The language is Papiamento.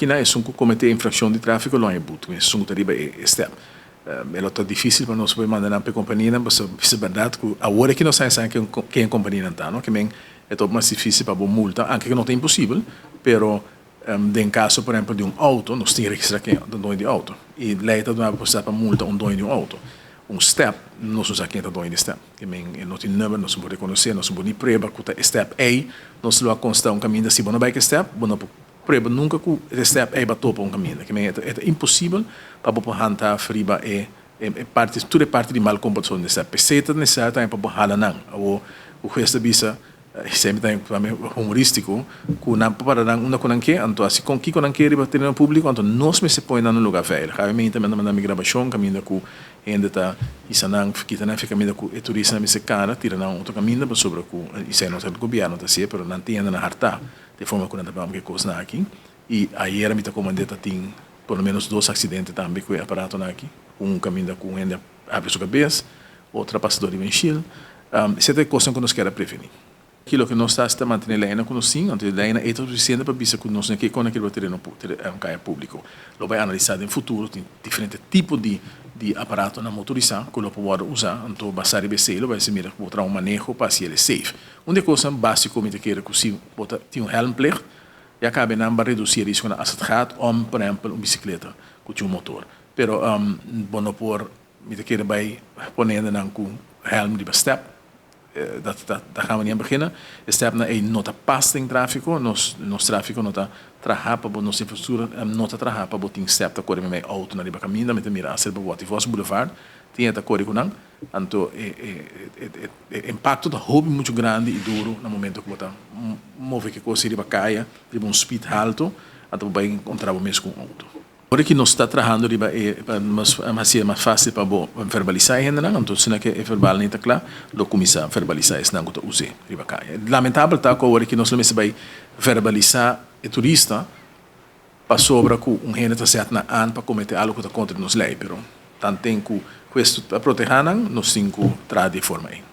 aki nan esun ku kometé infrakshon di tráfiko lo haña but, esun ku ta riba e stèp. E lo ta difísil pa nos por manda nan pa e kompanianan pasobra bisa bèrdat ku awor aki nos sa ken e kompanianan ta, no? Ke men e ta hopi mas difísil pa bo multa, anke ku no ta imposibel, pero den kaso por ehèmpel di un outo nos tin registrá ken ta doño di outo i lei ta duna bo posibilidat pa multa un doño di un outo. Un stèp nos no sa ken ta doño di stèp, ke men e no tin nùmber, nos no por rekonosé, nos no por ni prueba ku ta e stèp ei, nos lo a konstá un kaminda si bo no bai ku e stèp bo no por Prueba nunca cu e step ey ba topa un caminda. Ke men e ta imposibel pa bo por handhaaf riba e e parti, tur e parti di mal comportacion den step. P'esey ta necesario tambe pa bo hala nan. Awor cu hues ta bisa, esey mi ta tambe humoristico, cu nan por para nan unda cu nan ke, anto asi con kico nan ke riba tereno publico, anto nos mester pone nan na un lugar veilig. Awe mi tambe ta manda mi grabacion caminda cu hende ta hisa nan, kita nan fi caminda cu e turistanan mester cana, tira nan otro caminda pasobra cu, esey no ta gobierno ta haci'e, pero nan tin hende nan harta. De forma ku nan ta bam ku e kosnan aki. I ayera mi ta komand'é ta tin por lo menos dos aksidente tambe ku e aparatonan aki. Un kaminda ku un hende a habri su kabes, otro a pasa dor di winshil. Esei ta e kosnan ku nos kier a prevení. Ki loke nos ta hasi ta mantené leinan ku nos tin, anto e leinan ei ta sufisiente pa bisa ku nos no ke kona riba tereno kaya públiko. Lo bai analisá den futuro, tin diferente tipo di di aparatonan motorisá ku lo por wòrdu usá, anto basá riba esei lo bai hasi mira ku bo traha un maneho pa hasi el e safe. Un di e kosnan básiko mi ta kere ku si bo ta tin un helmplicht, ya kabe nan ba redusí e risikonan as het gaat om, por ehèmpel, un bisikleta ku tin un motor. Pero bo no por, mi ta kere bai pone hendenan ku hèlm riba stèp, dat dat daar gaan we niet aan beginnen. E stèpnan ei no ta pas den tráfiko, nos nos tráfiko no ta traha pa bo, nos infrastruktura no ta traha pa bo tin stèp ta kore meimei outonan riba kaminda. Mi ta mira aser pa Waterfalls Boulevard tin e ta kore ku nan. Anto e e impacto ta hopi mucho grandi y duro na momento cu bo ta move ki cos riba caya riba un speed halto anto bo bay encontra bo mes cu un auto. Ora ki nos ta trahando riba e pa nos haci'e mas facil pa bo verbalisa e hendenan anto asina ke e verbal ni ta cla lo cuminsa verbalisa esnan cu ta use riba caya. Lamentabel ta cu awor ki nos lo mester bay verbalisa e turista Pasobra ku un hende ta sèt nan an pa kometé algu ku ta kontra di nos lei, pero tanten ku Kristu ta protehá nan, nos tin ku traha di e forma ei.